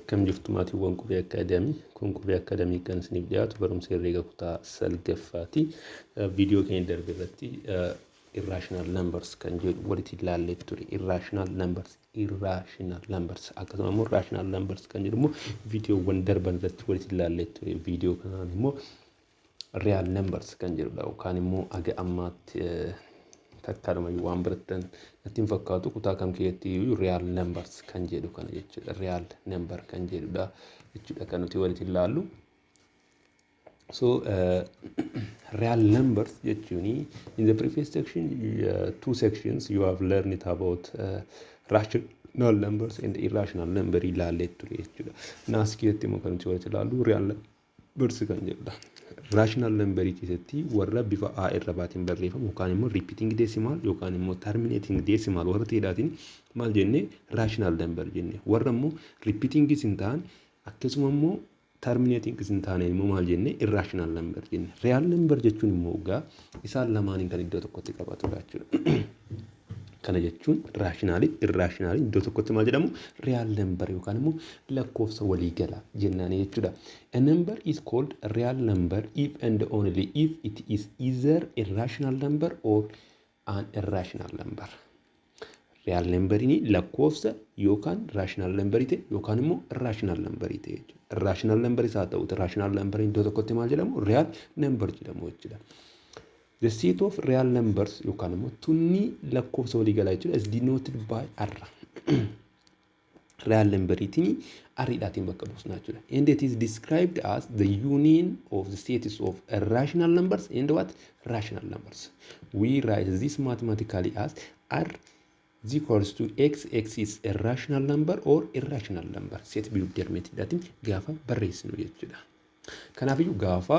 Akkam jirtu maatiiwwan Qubee Akkaadaamii? Kun Qubee Akkaadaamii kan isiniif dhiyaatu barumsa herreega kutaa salgaffaati. Viidiyoo keenya darbe irratti irrational numbers kan jedhu walitti ilaallee ture. Irrational numbers, irrational numbers, akkasuma immoo rational numbers kan jedhu immoo viidiyoowwan darban irratti walitti ilaallee ture. Viidiyoo kanaan immoo real numbers kan jedhudha, yookaan immoo aga ammaatti takkaadhuma waan barattan natti hin fakkaatu kutaa kam keessatti iyyuu real numbers kan jedhu kana jechuudha. Real number kan jedhudha jechuudha kan nuti walitti ilaallu. So real numbers jechuun, in the previous section, two sections, you have learned about rational numbers and irrational number ilaallee ture jechuudha. Naas keessatti immoo kan nuti walitti ilaallu real numbers kan jedhudha. Rational number keessatti warra bifa A irra baatiin barreeffamu yookaan immoo repeating decimal yookaan immoo terminating decimal warra ta'edhaatiin maal jenne? Rational number jenne. Warra immoo repeating hin ta'an, akkasuma immoo terminating hin taane immoo maal jenne? Irrational number jenne. Real number jechuun immoo egaa isaan lamaaniin kan iddoo tokkotti qabatudha jechuudha. Kana jechuun rationalii, irrationalii iddoo tokkotti maal jedhamu? Real number yookaan immoo lakkoofsa waliigalaa jennaani jechuudha. A number is called a real number if and only if it is either a rational number or an irrational number. Real numberiin lakkoofsa yookaan rational numberii ta'e yookaan immoo irrational numberii ta'e jechuudha. Irrational number isaa ta'u, rational numberiin iddoo tokkotti maal jedhamu? Real number jedhamu jechuudha. The set of real numbers yookaan immoo tunni lakkoofsa waliigalaa jechuudha is denoted by R. Real numberiitiin R-dhaatiin bakka buusna jechuudha. And it is described as the union of the sets of irrational numbers and what? Rational numbers. We write this mathematically as R is equals to x, x is a rational number or irrational number, set builder methodaatiin gaafa barreessinu jechuudha. Kanaafiyyuu gaafa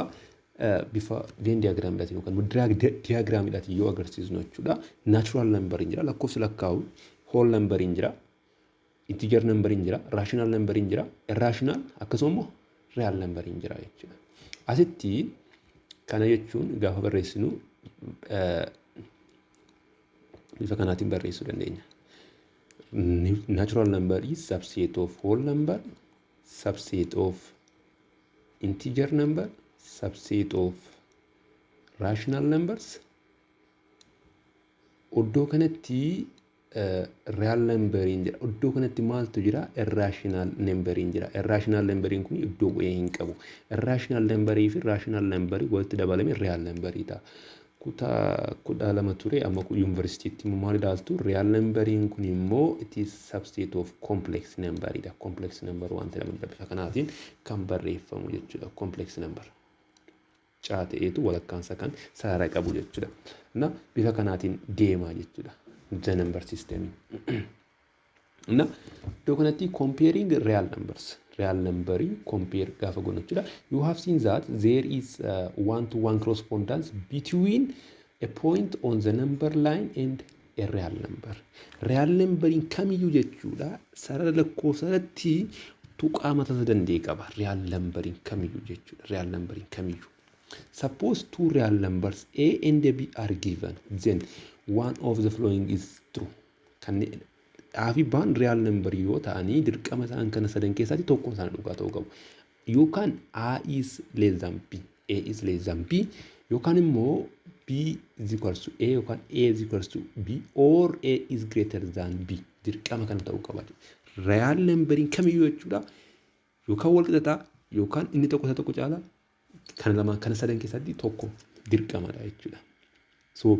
bifa Venn diagramiidhaatiin yookaan drag diagramiidhaatiin yoo agarsiisnu jechuudha. Natural numberiin jira, lakkoofsa lakkaa'u, whole numberiin jira, integer numberiin jira, rational numberiin jira, irrational, akkasuma immoo real numberiin jira jechuudha. Asitti kana jechuun gaafa barreessinu bifa kanaatiin barreessuu dandeenya. Natural number is subset of whole number, subset of integer number, subset of rational numbers. Iddoo kanatti real numberiin jira. Iddoo kanatti maaltu jira? Irrational numberiin jira. Irrational numberiin kun iddoo bu'ee hin qabu. Irrational numberii fi rational numberii walitti dabalame real numberii ta'a. Kutaa 12 ture, amma yuunivarsiitiitti immoo maal ilaaltu? Real numberiin kun immoo it is subset of complex numberidha. Complex number waan jedhamu bifa kanaatiin kan barreeffamu jechuudha. Complex number. Caa ta'eetu walakkaansa kan sarara qabu jechuudha. Na bifa kanaatiin deemaa jechuudha. The number system. Na iddoo kanatti comparing real numbers. Real numberii compare gaafa goonu jechuudha. You have seen that there is one to one correspondence between a point on the number line and a real number. Real numberiin kamiyyuu jechuudha sarara lakkoofsa irratti tuqaa mataa danda'e qaba. Real numberiin kamiyyuu jechuudha. Real numberiin kamiyyuu. Suppose two real numbers A and B are given, then one of the following is true. Kan A fi B'n real number yoo ta'anii, dirqama isaan kana sadan keessaatti tokkoon isaanii dhugaa ta'uu qabu. Yookaan A is less than B, A is less than B, yookaan immoo B is equals to A yookaan A is equals to B or A is greater than B, dirqama kana ta'uu qaba. Real numberiin kamiyyuu jechuudha yookaan wal qixaxaa yookaan inni tokko isa tokko caala, kana lamaan kana sadan keessatti tokko dirqamadha jechuudha. So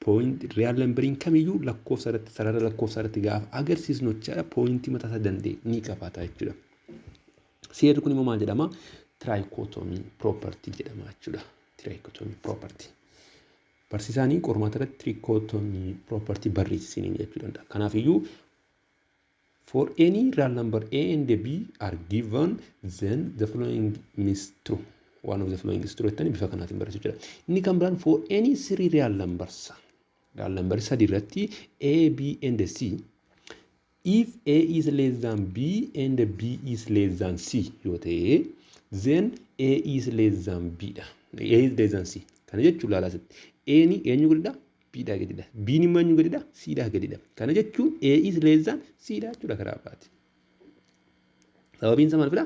point real numberiin kamiyyuu lakkoofsa irratti, sarara lakkoofsa irratti gaafa agarsiisnu jechaadha, pointii mataa isaa danda'e ni qabaata jechuudha. Seerri kun immoo maal jedhama? Trichotomy property jedhama jechuudha. Trichotomy property. Barsiisaanii qormaata irratti trichotomy property barreessisanii jechuu danda'a. Kanaafiyyuu for any real number A and B are given, then the following is true. One of the following is true jettanii bifa kanaatiin barreessuu jechuudha. Inni kan biraan for any three real numbers. Real number sadi irratti A, B and C, if A is less than B and B is less than C yoo ta'e, then A is less than B dha. A is less than C. Kana jechuun ilaalaa asitti. A ni eenyu gadidha? B dhaa gadidha. B ni immoo eenyu gadidha? C dhaa gadidha. Kana jechuun A is less than C dha jechuudha karaa biraati. Sababiin isaa maal fida?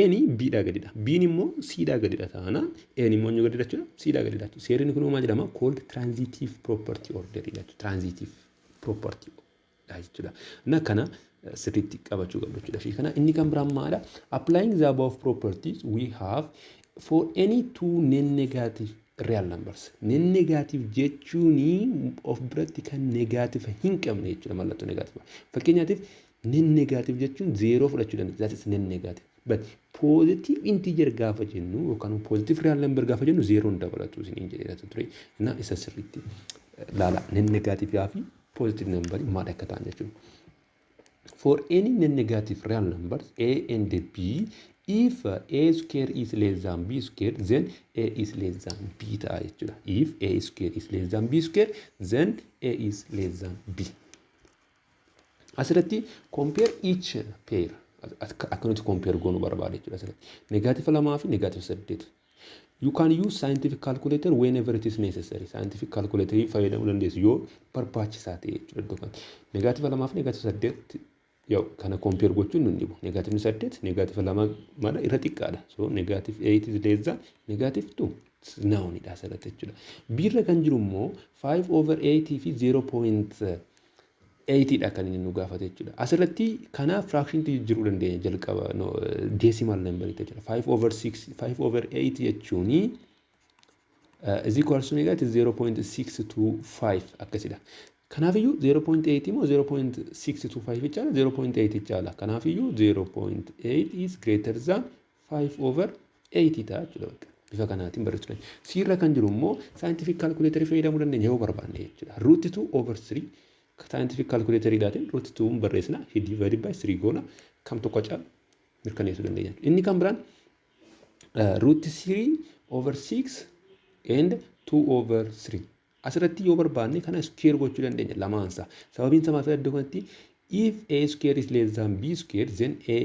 A'n B'dhaa gadidha. B'n immoo C'dhaa gadidha taanaan A'n immoo eenyu gadidha jechuudha? C'dhaa gadidha jechuudha. Seerri kun maal jedhama? Called transitive property order jechuudha. Transitive property jechuudha. Na kana sirriitti qabachuu qabdu jechuudha. Ishee kana inni kan biraan maalidha? Applying the above properties, we have for any two non-negative real numbers. Non-negative jechuun of biratti kan negative hin qabne jechuudha, mallattoo negative. Fakkeenyaatiif, non-negative jechuun zeeroo fudhachuu dandeenya. That is non-negative. But positive integer gaafa jennu yookaan positive real number gaafa jennu zeeroon dabalatu isiniin jedheera ture. Na isa sirriitti laala, non-negative fi positive number maal akka ta'an jechuudha. For any non-negative real numbers A and B, if A square is less than B square, then A is less than B ta'a jechuudha. If A square is less than B square, then A is less than B. Asirratti compare each pair, akka nuti compare goonu barbaade jechuudha asirratti. Negative lamaa fi negative saddeet. You can use scientific calculator whenever it is necessary. Scientific calculator fayyadamuu dandeessu yoo barbaachisaa ta'e jechuudha iddoo kanatti. Negative lamaa fi negative saddeet yoo kana compare gochuun nun dhibu. Negativeni saddeet negative lama mala irra xiqqaadha. So negative 8 is less than negative 2. Naawunidha asirratti jechuudha. Biirra kan jiru immoo 5 over 8 fi 0.8 dha kan inni nu gaafate jechuudha. Asirratti kana fractionitti jijjiiruu dandeenya, jalqaba decimal numberiitti jechuudha. 5 over 6, 5 over 8 jechuuni is equals to meeqa? 0.625 akkasidha. Kanaafiyyuu 0.8 immoo 0.625 caala, 0.8 caala. Kanaafiyyuu 0.8 is greater than 5 over 8 ta'a jechuudha. Bifa kanaatiin barreessuu dandeenya. Siirra kan jiru immoo scientific calculator fayyadamuu dandeenya yoo barbaanne jechuudha. Root 2 over 3 scientific calculatoriidhaatiin root 2 barreessina, divided by 3 goona, kam tokko caalu mirkaneessuu dandeenya. Inni kan biraan root 3 over 6 and 2 over 3. Asirratti yoo barbaanne kana square gochuu dandeenya lamaansaa. Sababiin isaa maal iddoo kanatti if a square is less than b square, then a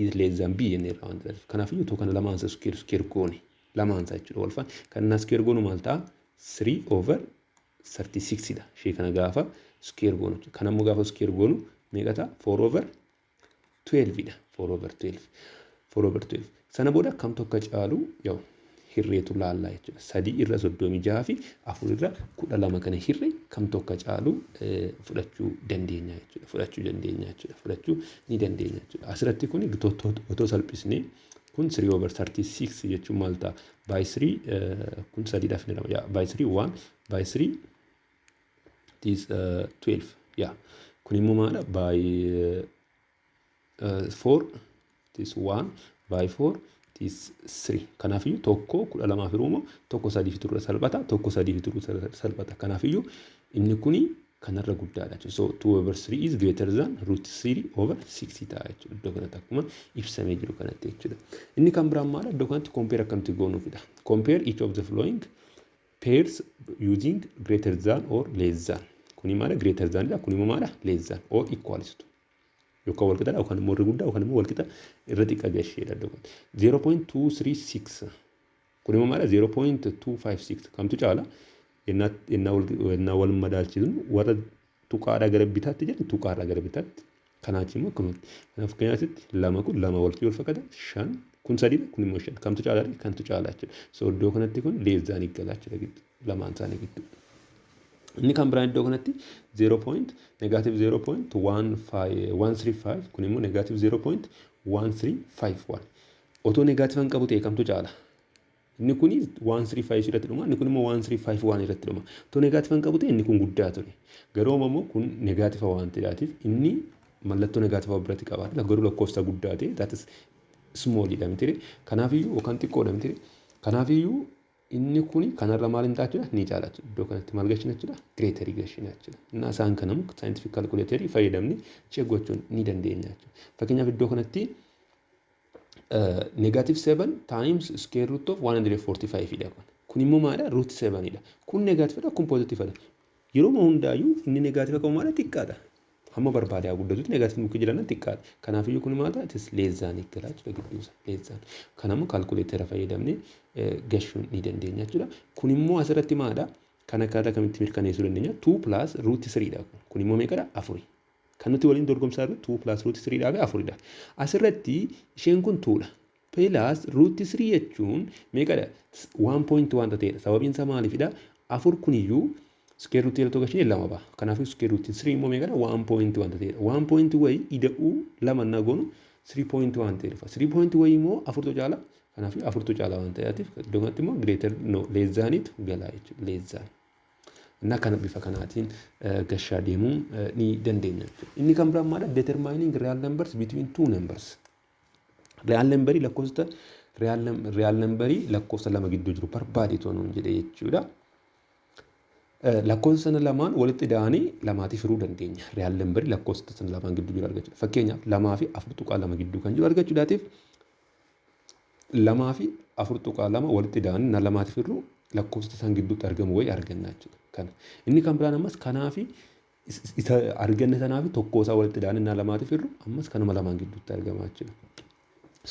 is less than b jennee irraa waan ta'eef. Kanaafiyyuu otoo kana lamaansaa square square goone lamaansaa jechuudha wal faana. Kan na square goonu maal ta'a? 3 over 36 dha. Ishee kana gaafa square goonu. Kana immoo gaafa square goonu meeqa ta'a? 4 over 12 dha. 4 over 12. 4 over 12. Sana booda kam tokko caalu yoo hirreetu laallaa jechuudha. 3 irra 36 fi 4 irra 12 kana hirree kam tokko caalu fudhachuu dandeenya jechuudha. Fudhachuu dandeenya jechuudha. Fudhachuu ni dandeenya jechuudha. Asirratti kun otoo salphisnee kun 3 over 36 jechuun maal ta'a? By 3 kun sadiidhaaf ni lama. By 3 1, by 3 it is 12. Yeah. Kun immoo maadha? By 4 it is 1, by 4 it is 3. Kanaafiyyuu tokko 12 fi immoo tokko sadii fi turre salphata, tokko sadii fi turre salphata. Kanaafiyyuu inni kuni kanarra guddaadha jechuudha. So 2 over 3 is greater than root 3 over 6 ta'a jechuudha. Iddoo kanatti akkuma ibsamee jiru kanatti jechuudha. Inni kan biraan maadha? Iddoo kanatti compare akkamitti goonuufidha. Compare each of the following pairs using greater than or less than. Kuni maadha? Greater than dha. Kuni immoo maadha? Less than or equals to. Yookaan wal qixadha yookaan immoo irra guddaa yookaan immoo wal qixa irra xiqqaa gasheedha iddoo kanatti. 0.236, kun immoo maadha? 0.256. Kamtu caala? Yennaa wal madaalchisnu warra tuqaadhaa gara bitaatti jedhan, tuqaadhaa gara bitaatti kanaachi immoo akkanumatti. Kanaaf fakkeenyaatti lama kun lama wal fakkaata, shan kun sadiidha, kun immoo shan, kamtu caalaa, kamtu caalaa jechuudha. So iddoo kanatti kun less than galaa jechuudha gidduu lamaan isaanii gidduu. Inni kan biraan iddoo kanatti 0 point negative 0.135, kun immoo negative 0.1351. Otoo negative hin qabu ta'e kamtu caala? Inni kuni 135 irratti dhuma, inni kun immoo 1351 irratti dhuma. Otoo negative hin qabu ta'e inni kun guddaa ture. Garuu immoo kun negative waan ta'eef, inni mallattoo negative biratti qabaata. Garuu lakkoofsa guddaa ta'e, that is small dha miti. Kanaafiyyuu yookaan xiqqoodha miti. Kanaafiyyuu inni kuni kanarra maal hin ta'a? Ni caala jechuudha. Iddoo kanatti maal gashina jechuudha? Greaterii gashina jechuudha. Innaa isaan kanamu scientific calculatorii fayyadamni check gochuun ni dandeenya jechuudha. Fakkeenyaaf, iddoo kanatti negative 7 times square root of 145 dha kun. Kun immoo maalidha? Root 7 dha. Kun negative dha, kun positive dha. Yeroo hundaayyuu inni negative qabu maal xiqqaadha. Hamma barbaade haa guddatutti negative mukkee jiran xiqqaadha. Kanaafiyyuu kun maal ta'a? It less than gala jechuudha gidduu isaa. Less than. Kanammoo calculatora fayyadamnee gashuun ni dandeenya jechuudha. Kun immoo asirratti maalidha? Kan akkaataa kamitti mirkaneessuu dandeenya? 2 plus root 3 dha kun. Kun immoo meeqadha? Afuri. Kan nuti waliin dorgomsaa jirru 2 plus root 3 dhaa fi afuridha. Asirratti isheen kun 2dha. Plus root 3 jechuun meeqadha? 1.1 wanta ta'edha. Sababiin isaa maaliifidha? Afur kuniyyuu square root yeroo tokko lama ba'a. Kanaafuu square root 3 immoo meeqadha? 1 wanta ta'edha. 1 point wayii ida'uu lama na goonu 3.1 ta'e dhufa. 3 point wayii immoo afurtu caala. Kanaafuu afurtu caala waan ta'eef, iddoo kanatti immoo greater, no, less thaniitu galaa jechuudha. Less than. እና kana bifa kanaatiin gashaa deemuu ni dandeenya jechuudha. Inni kan biraan maadha? Determining real numbers between two numbers. Real numberii lakkoofsa real numberii lakkoofsa lama gidduu jiru barbaade nuun jedhe jechuudha. Lakkoofsa sana lamaan walitti ida'anii lamaatiif hiruu dandeenya. Real numberii lakkoofsa sana lamaan gidduu jiru argachuudha. Fakkeenyaaf, 2 fi 4.2 gidduu kan jiru argachuudhaatiif, 2 fi 4.2 walitti ida'anii na lamaatiif hiruu lakkoofsa isaan gidduutti argamu wayii arganna jechuudha. Kana. Inni kan biraan ammas kanaa fi isa arganne sanaa fi tokko isaa walitti ida'anii na lamaatiif hirru ammas kanuma lamaan gidduutti argama jechuudha.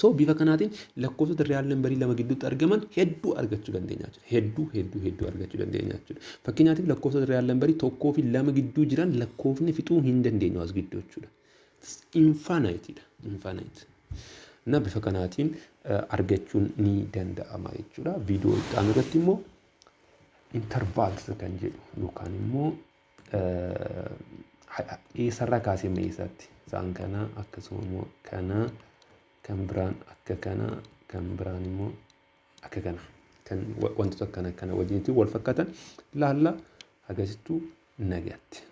So bifa kanaatiin lakkoofsota real numberii lama gidduutti argaman hedduu argachuu dandeenya jechuudha. Hedduu, hedduu, hedduu argachuu dandeenya jechuudha. Fakkeenyaatiif, lakkoofsota real numberii 1 fi 2 gidduu jiran lakkoofni fixuu hin dandeenyu as gidduu jechuudha. Infinite dha. Infinite. Na bifa kanaatiin argachuun ni danda'ama jechuudha. Viidiyoo itti aanu irratti immoo intervals kan jedhu yookaan immoo eessarraa kaasee eessaatti isaan kana, akkasuma immoo kana, kan biraan akka kana, kan biraan immoo akka kana, kan wantoota akkana akkana wajjinitti wal fakkaatan laalla. Agarsiistuu nagaatti.